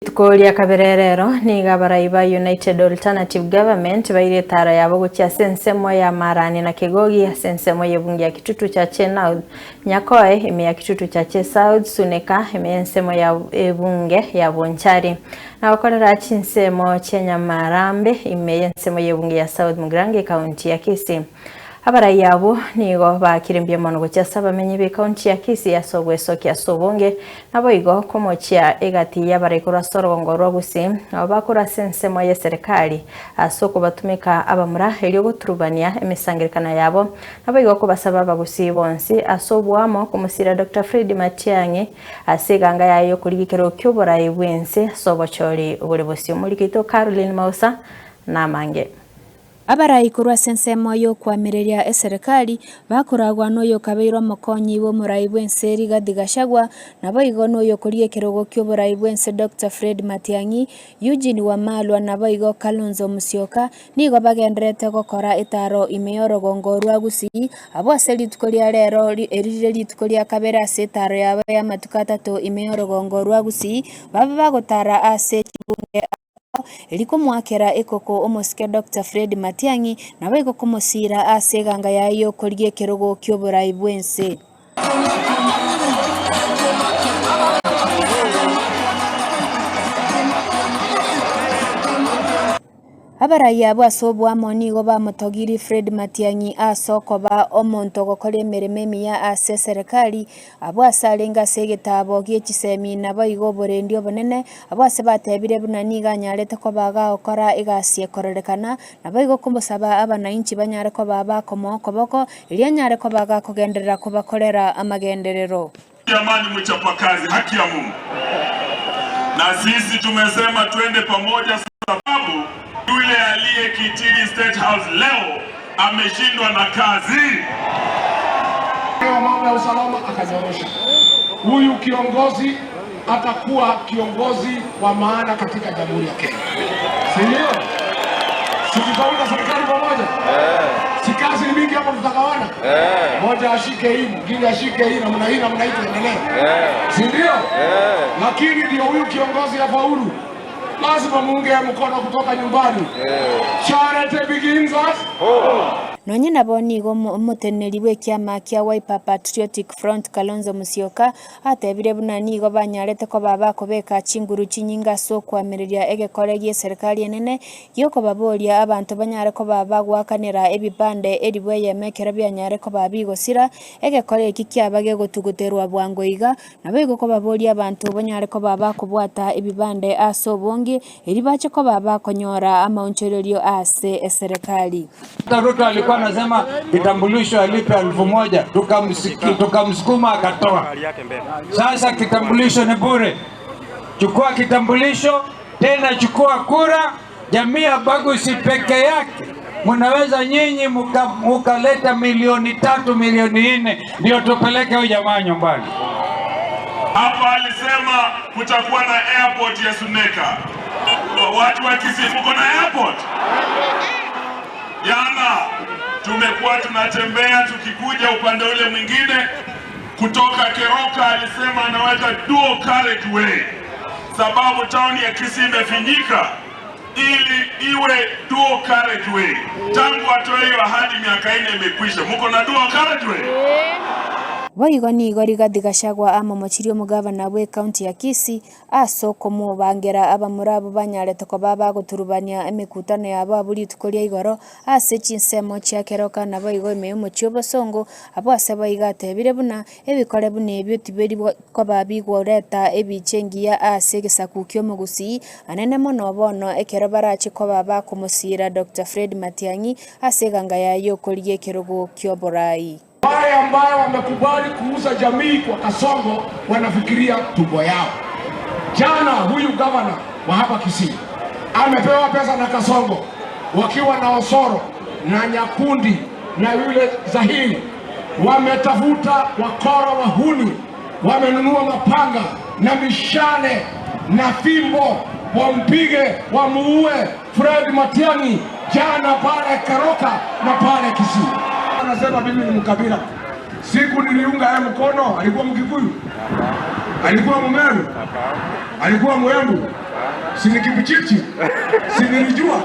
Rituko ria kabere rero nigo abarai ba United Alternative Government baire etaro yabo gochia ase ensemo ya Marani na Kegogi ase ensemo y'ebunge ya Kitutu Chache North, Nyakoe ime ya Kitutu Chache South, Suneka ime y'ensemo ya ebunge ya Bonchari na gokorera chinsemo chia Nyamarambe ime y'ensemo y'ebunge ya South Mugirango ekaunti ya Kisii. Abarai abwo nigo baakire mbuya mono gochia ase abamenyi b'ekaunti ya Kisii ase ogwesokia ase obonge, naboigo komochia egati y'abarai korwa ase orogongo rwa Gusii, nabo bakorwa ase ensemo y'eserekari ase okobatumeka abamura erio goturubania emesangerekano yabo, naboigo kobasaba Abagusii bonsi ase oboamo komosira Doctor Fred Matiang'i ase eganga yaye y'okorigia ekerogo ki'oborai bw'ense ase obochori bore bosio. Omoriki oito Caroline Mausa namange. Abarai korwa ase ensemo y'okoamereria eserekari, bakoragwa noyokabeirwe omokonyi bw'omorai bw'ense Rigathi Gachagua, naboigo noyokoria ekerogo ki'oborai bw'ense Doctor Fred Matiang'i, Eugene Wamalwa naboigo Kalonzo Musyoka, nigo bagendererete gokora etaro ime y'orogongo rwa Gusii, abwo ase rituko ria rero eri rire rituko ria kabere ase etaro yabo y'amatuko atato ime y'orogongo rwa Gusii, babe bagotara ase chibunge. Erio komoakera ekoko omosike Doctor Fred Matiang'i, naboigo komosiira ase eganga yaye y'okorigia ekerogo ki'oborai bw'ense. Abarai abwo ase oboamo nigo bamotogirie Fred Matiang'i ase okoba omonto ogokora emeremo emiya ase eserekari, abwo ase arenge ase egetabo gie chisemi naboigo oborendi obonene, abwo ase batebire buna nigo anyarete koba gagokora egasi ekororekana, naboigo komosaba abanainchi banyare koba bakomoa okoboko, erio anyare koba gakogenderera kobakorera amagenderero. Jamani mchapakazi, haki ya Mungu. Na sisi tumesema twende pamoja, sababu yule aliye kitini State House leo ameshindwa na kazi. Mambo ya usalama akanyorosha. Huyu kiongozi atakuwa kiongozi wa maana katika Jamhuri ya Kenya, si ndio? Si tutaunda serikali pamoja? Si kazi ni mingi hapo, tutagawana, moja ashike hii, mwingine ashike hii, namna hii namna hii, tuendelee, si ndio? Lakini ndio huyu kiongozi afaulu, lazima muunge mkono kutoka nyumbani. Charity begins at Nonye nabo nigo omoteneneri bw'ekiama kia Wiper Patriotic Front Kalonzo Musyoka Atebire buna nigo banyarete koba bakobeka chinguru chinyinge ase okoamereria egekore gi'eserekari enene gi'okobaboria abanto banyare koba bagoakanera ebipande elifu eyemo ekero bianyare koba bigosira, egekore eki kiaba gegotuguterwa bwango iga, naboigo kobaboria abanto banyare koba bakobwata ebibande ase obonge, erio bache koba bakonyora amaonchorerio ase eserekari. Hata Ruto alikuwa anasema kitambulisho alipe elfu moja tukamsukuma akatoa. Sasa kitambulisho ni bure. Chukua kitambulisho tena, chukua kura. Jamii ya Bagusi peke yake munaweza nyinyi mukaleta milioni 3 milioni 4 ndio tupeleke huyu jamaa nyumbani. Hapa alisema kutakuwa na airport ya Suneka. Watu wa Kisii mko na airport? Jana tumekuwa tunatembea tukikuja upande ule mwingine kutoka Keroka, alisema anaweka dual carriageway sababu town ya Kisii imefinyika ili iwe dual carriageway. Tangu atoe hiyo ahadi miaka 4 imekwisha. Mko na dual carriageway? Boigo nigo Rigathi Gachagua amomochirie omogavana bw'ecounty ya Kisii Ase okomobangera abamura abwo banyarete koba bagoturubania emekutano yabo abwo rituko ria igoro ase chinsemo chia keroka naboigo ime y'omochie obosongo, abwo ase boigo atebire buna ebikore buna ebio tibiri koba bigoreta ebicha engiya ase egesaku ki'omogusii, anene mono bono ekero barache koba bakomosiira Doctor Fred Matiang'i ase eganga yaye y'okorigia ekerogo ki'oborai. Wale ambayo wamekubali kuuza jamii kwa Kasongo wanafikiria tumbo yao. Jana huyu gavana wa hapa Kisii amepewa pesa na Kasongo wakiwa na Osoro na Nyakundi na yule Zahiri, wametafuta wakora wahuni, wamenunua mapanga na mishale na fimbo, wampige wamuue Fred Matiang'i jana pale Keroka na pale Kisii. Anasema mimi ni mkabila. Siku niliunga yeye mkono, alikuwa Mkikuyu? Alikuwa Mumeru? Alikuwa Mwembu? Si ni Kipchirchir? Si nilijua?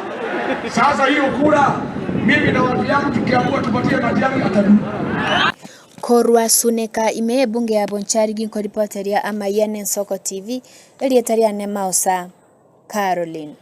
Sasa hiyo kura mimi na watu yangu tukiamua tupatie Matiang'i atadu. Korwa Suneka ime y'ebunge ya Bonchari ginkoripoteria amayia n'Ensoko TV, erieta riane Maosa Caroline.